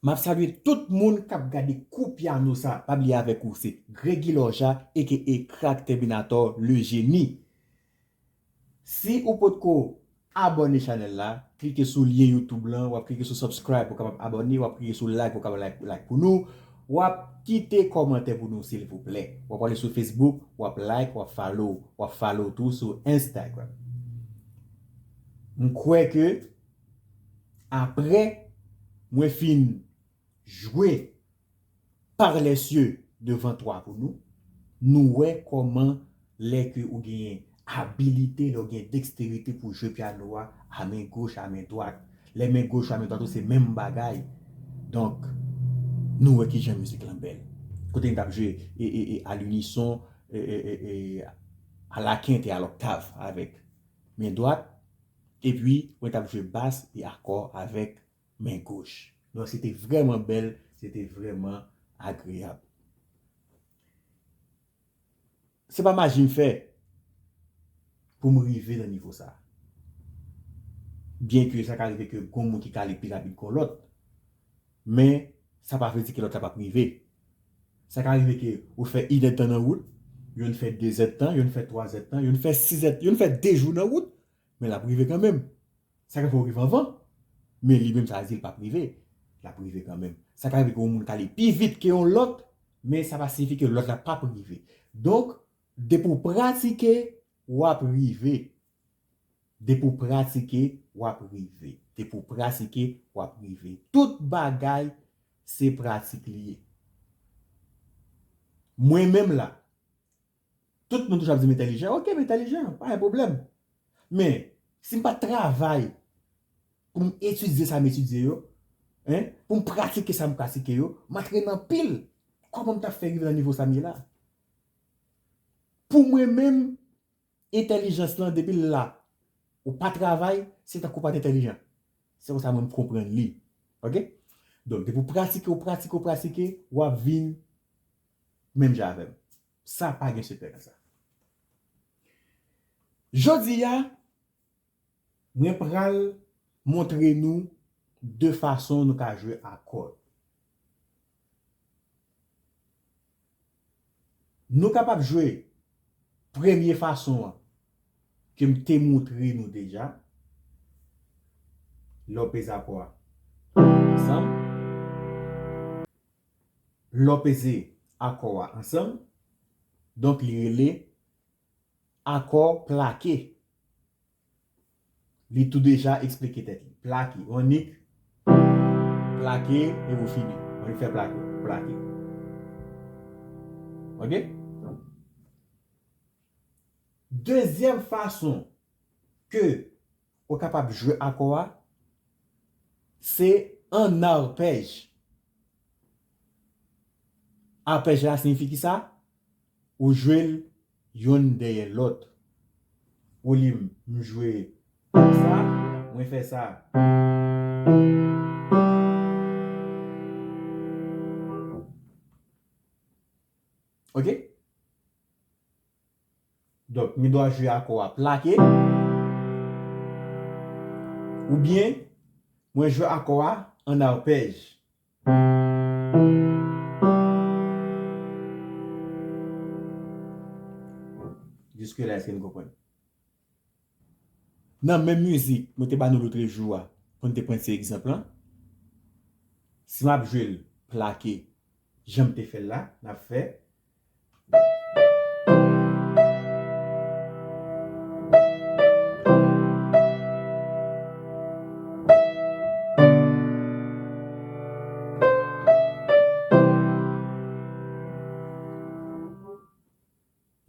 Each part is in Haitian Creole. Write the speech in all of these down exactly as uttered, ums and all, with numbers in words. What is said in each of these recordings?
M ap salye tout moun k ap gade kou pyano sa. Pa bliye avèk ou se Gregi Lorja, aka Crack Terminator, le génie. Si ou potko abòne chanèl la, klike sou lyen YouTube lan, w ap klike sou subscribe pou w kapab abòne, w ap klike sou like pou w kapab like, like pou nou, w ap kite kòmantè pou nou silvouplè. W ap ale sou Facebook, w ap like, w ap follow, w ap follow tou sou Instagram. M kwè ke apre mwen fin jwe par les cieux devan twa pou nou, nou wè kòman lè ke ou genyen abilite, lè ou gen deksterite pou jwe pyano a, a men goch, a men dwat. Lè men goch ou a men dwat ou se menm bagay. Donk, nou wè kijan mizik lan bèl. Kote n t ap jwe e, e, e, à l'unisson, e, e, e, e, à la quinte et à l'octave avèk men dwat, epi mwen t ap jwe bas e akò avèk men goch. Donk, se te vrèman bèl, se te vrèman agreyab. Se pa maji m fè pou m rive nan nivo sa. Byenke sa ka rive ke gon moun ki ka ale pi rapid ke yon lòt, men sa pa vle di ke lòt la p ap rive. Sa ka rive ke ou fè inèdtan nan wout, youn fè dezèdtan, youn fè twazèdtan, youn fè sizèdtan, youn fè de jou nan wout, men l ap rive kanmenm. Sa ka fè w rive anvan, men li menm sa di l p ap rive. L ap rive kanmenm. Sa ka rive ke yon moun ka ale pi vit ke yon lòt, men sa pa siyifi ke lòt la p ap rive. Donk, depi w pratike, w ap rive. Depi w pratike, w ap rive. Depi w pratike, w ap rive. Tout bagay, se pratik li ye. Mwen menm la, tout moun toujou ap di m entèlijan. Oke, m entèlijan, pa gen pwoblèm. Men, si m pa t travay pou m etidye sa m etidye yo, en, pou m pratike sa m pratike yo, m antrene anpil. Kòman m t ap fè rive nan nivo sa m ye la? Pou mwen menm, entèlijans lan, depi l la, ou pa travay, se tankou w pa t entèlijan. Se konsa mwen m konprann li. Oke? Donk, depi w pratike, w pratike, w pratike, w ap vin menm jan avè m. Sa pa gen sekrè nan sa. Jodi a, mwen pral montre nou de fason nou ka jwe akò. Nou kapab jwe premye fason an ke m te montre nou deja. Lè w peze akò a ansanm. Lè w peze akò a ansanm. Donk, li rele akò plake. Li tou deja eksplike tèt li. Plake, yon nik, plake, epi w fini. Yon nik fè plake, plake. Oke? Dezyèm fason ke ou kapab jwe akò a, se an arpèj. Arpèj la siyifi kisa? Ou jwe l youn dèyè lòt. Olye m jwe sa, mwen fè sa. Oke? Donk, mwen dwa jwe akò a plake. Oubyen, mwen jwe akò a an arpèj. Jiske la, èske n konprann? Nan menm mizik, mwen te ba nou lotrejou a, pou n te pran ti egzanp lan. Si m ap jwe l plake, jan m te fè l la, n ap fè.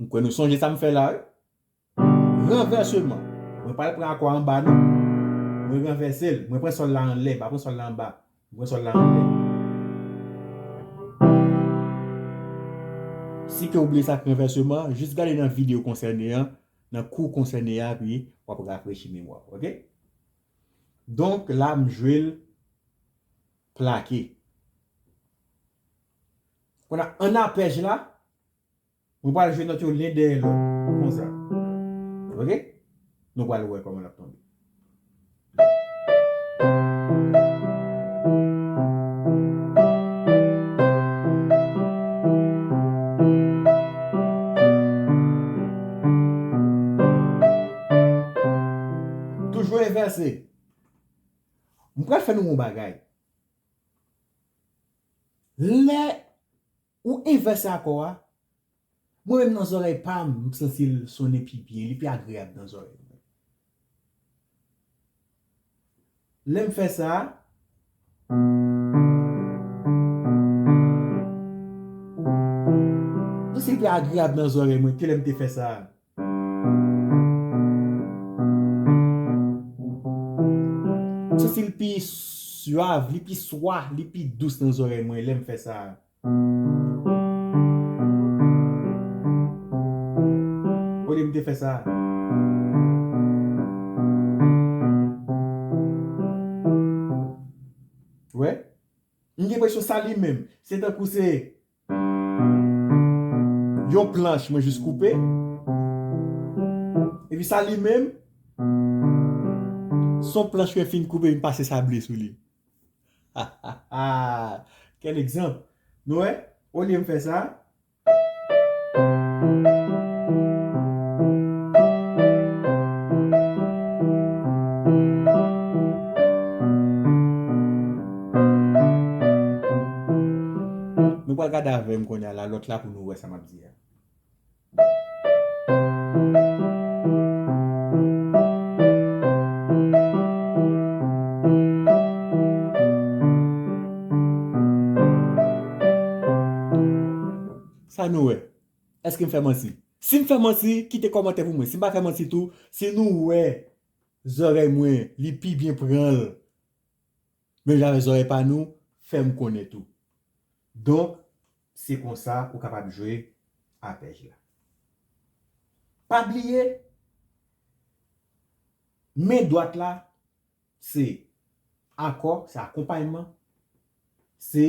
M kwè nou sonje sa m fè la, wi. Ranvèseman. Mwen pa al pran akò a anba, non. Mwen ranvèse l. Mwen pran sòl la anlè. M pa pran sòl la anba. Mwen pran sòl la anlè. Si ke w bliye sa k ranvèseman, jis gade nan videyo konsène an, nan kou konsène a, pi w ap rafrechi memwa w, oke? Donk, la, m jwe l plake. Kounye a, an apèj la, mwen pral jwe nòt yo len dèyè lòt, konsa. Oke? Nou pral wè kòman l ap tonbe. Pral fè nou yon bagay. Lè ou envèse akò a, mwen menm nan zòrèy pa m, m santi l sonnen pi byen, li pi agreyab nan zòrèy mwen. Lè m fè sa, m santi l pi agreyab nan zòrèy mwen ke lè m te fè sa. M santi l pi swav, li pi swa, li pi dous nan zòrèy mwen lè m fè sa. Olye m te fè sa. Wè? M gen enpresyon sa li menm. Se tankou se yon planch mwen jis koupe. Epi sa li menm, se yon planch mwen fin koupe, m pase sable sou li. Kèl egzanp! Nou wè? Olye m fè sa, nou pral gade avè m kounye a la, lòt la pou nou wè sa m ap di a. Sa nou wè? Èske m fè manti? Si m fè manti, kite kòmantè pou mwen. Si m pa fè manti tou, si nou wè zòrèy mwen, li pi byen pran l menm jan avèk zòrèy pa nou, fè m konnen tou. Donk, se konsa ou kapab jwe apèj la. Pa bliye, men dwat la, se akò, se akonpayman, se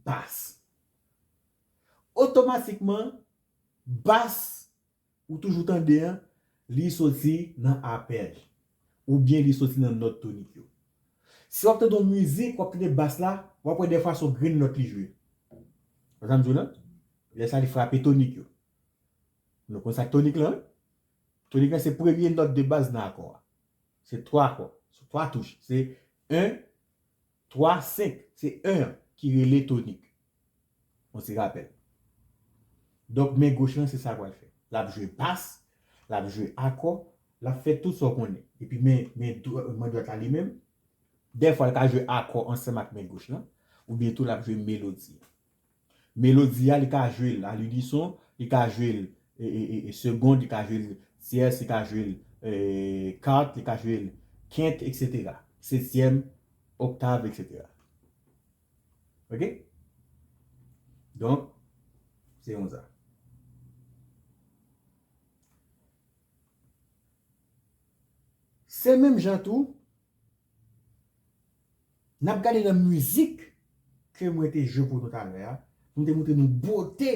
bas. Otomatikman, bas ou toujou tande an, li soti nan apèj, oubyen li soti nan nòt tonik yo. Si w ap tande yon mizik, w ap tande bas la, w ap wè dèfwa se yon grenn nòt li jwe. Wè sa m di w lan? Lè sa li frape tonik yo. Nou konn sa k tonik lan, wi? Tonik lan se premye nòt de baz nan akò a. Se twa akò, se twa touch. Se en, twa, senk. Se en an ki rele tonik. Yon ti rapèl. Donk, men goch lan, se sa l pral fè. L ap jwe bas, l ap jwe akò, l ap fè tout sa w konnen. Epi men, men dwa-, men dwat la li menm, dèfwa l ka jwe akò ansanm ak men goch lan, oubyen tou l ap jwe melodi. Melodi a, li ka jwe l a linison, li ka jwe l, e, e, e, e, segond, li ka jwe l tyès, li ka jwe l, e, kat, li ka jwe l kent, etsetera. Setyèm, oktav, etsetera. Oke? Donk, se konsa. Se menm jan tou, n ap gade nan mizik ke mwen te jwe pou nou talè a, pou m te montre nou bote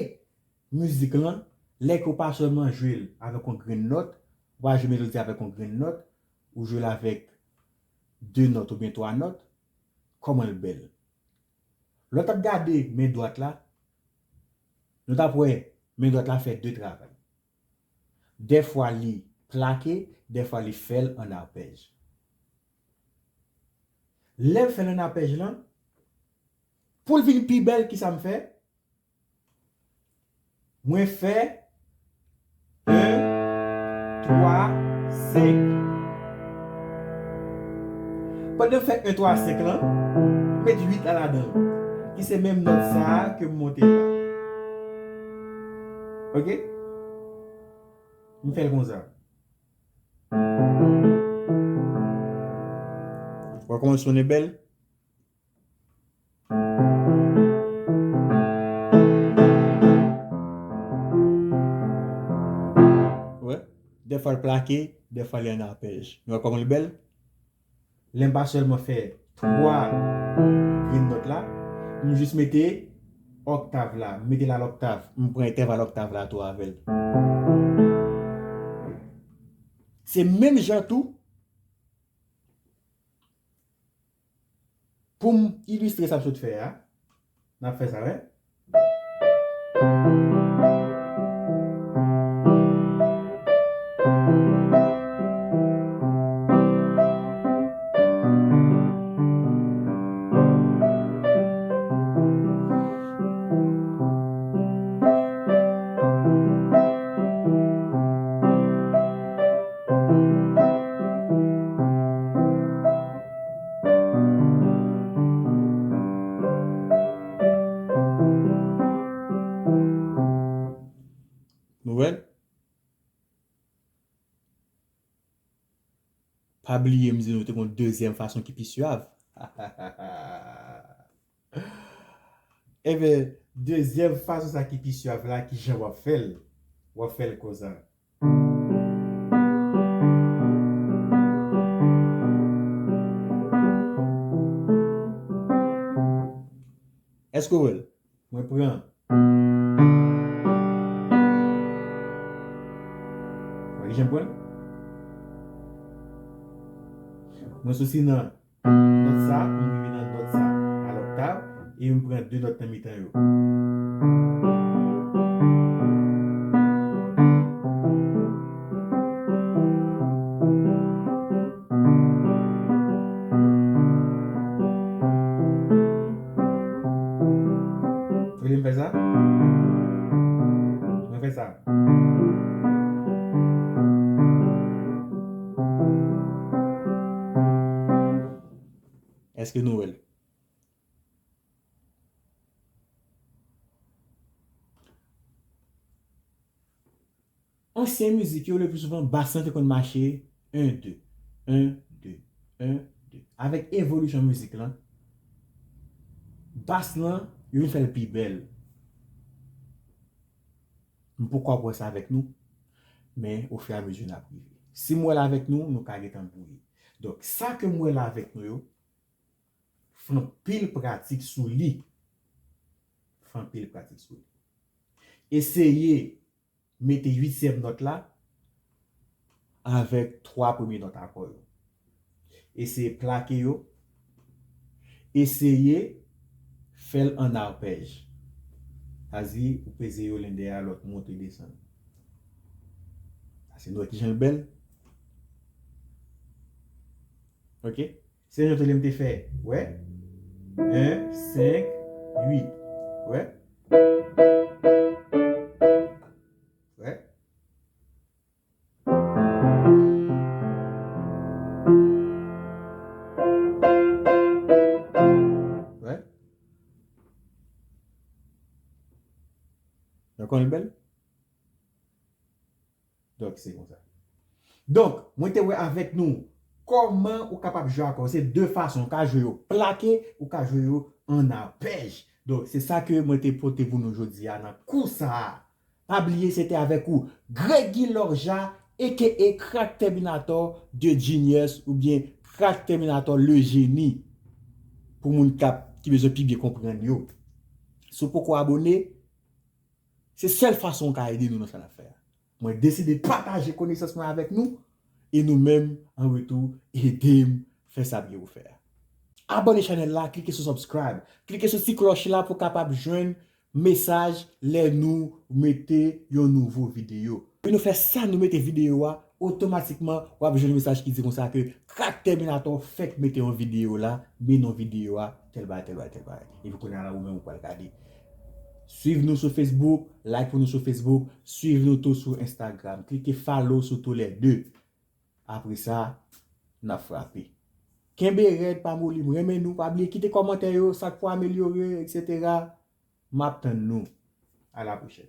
mizik lan, lè ke w pa sèlman jwe l avèk yon grenn nòt, w pa jwe melodi avèk yon grenn nòt, ou jwe l avèk de nòt oubyen twa nòt, kòman l bèl. Lè w t ap gade men dwat la, nou t ap wè men dwat la fè de travay. Dèfwa li plake, dèfwa li fè l an apèj. Lè m fè l an apèj lan, pou l vin pi bèl, kisa m fè? Mwen fè en, twa, senk. Pandan m fè en, twa, senk lan, m met uit la ladan l, ki se menm nòt sa a ke m monte la. Oke? M fè l konsa. Wè kòman l sonnen bèl? Wè, dèfwa l plake, dèfwa li an apèj. Nou wè kòman li bèl? Lè m pa sèlman fè twa grenn nòt la, m jis mete oktav la, m mete l a l oktav, m pran entèval oktav la tou avè l. Se menm jan tou, pou m ilistre sa m sot fè a, n ap fè sa, wè. Pa bliye m di nou te gon dezyèm fason ki pi syav. Ebyen, dezyèm fason sa ki pi syav la, ki jan w ap fè l? W ap fè l konsa. Èske w wè l? Mwen pran. Wè ki jan m pran l? Mwen soti nan nòt sa pou m rive nan nòt sa a loktav, e m pran de nòt nan mitan yo. Ou vle m fè sa? Mwen fè sa. Èske nou wè l? Ansyen mizik yo, le pli souvan, bas lan te konn mache en, de, en, de, en, de. Avèk evolisyon mizik lan, bas lan, yo vin fè l pi bèl. M poko ap wè sa avèk nou, men ofiramezu n ap rive. Si m wè l avèk nou, nou ka gentan bwouye. Donk, sa ke m wè la avèk nou yo, fè anpil pratik sou li. Fè anpil pratik sou li. Eseye mete uityèm nòt la avèk twa premye nòt akò yo. Eseye plake yo. Eseye fè l an arpèj. Sa di, ou peze yo len dèyè lòt, monte, desann. Sa se nou wè ki jan l bèl. Ok? Se jan tou li m te fè. Wè? En, senk, uit. Wè? Wè? Wè? Donk, konn bèl? Donk, se konsa. Donk, mwen te wè avèk nou kòman ou kapab jwe akò. Se de fason. Ou ka jwe yo plake, ou ka jwe yo an apèj. Donk, se sa ke mwen te pote pou nou jodi a nan kou sa a. Pa bliye, se te avèk ou, Gregy Lorja, A K A Crack Terminator, The Genius, oubyen Crack Terminator, le génie. Pou moun k ap, ki bezwen pi byen konprann yo. Si w poko abone, se sèl fason w ka ede nou nan sa n ap fè a. Mwen deside pataje konesans mwen avèk nou, e nou menm, an retou, ede m fè sa m gen pou fè a. Abone chanèl la, klike sou subscribe, klike sou ti klòch la pou w kapab jwenn mesaj lè nou mete yon nouvo videyo. Lè nou fè sa, nou mete videyo a, otomatikman, w ap jwenn mesaj ki di konsa ke Crack Terminator fèk mete yon videyo la, men non videyo a, tèl bagay, tèl bagay, tèl bagay. Epi kounye a la, ou menm ou pral gade. Swiv nou sou Facebook, like pou nou sou Facebook, swiv nou tou sou Instagram. Klike follow sou tou lè de. Apre sa, n ap frape. Kenbe rèd, pa moli, m renmen nou. Pa bliye kite kòmantè yo, sa k pou amelyore, etsetera. M ap tann nou. A la pwochèn.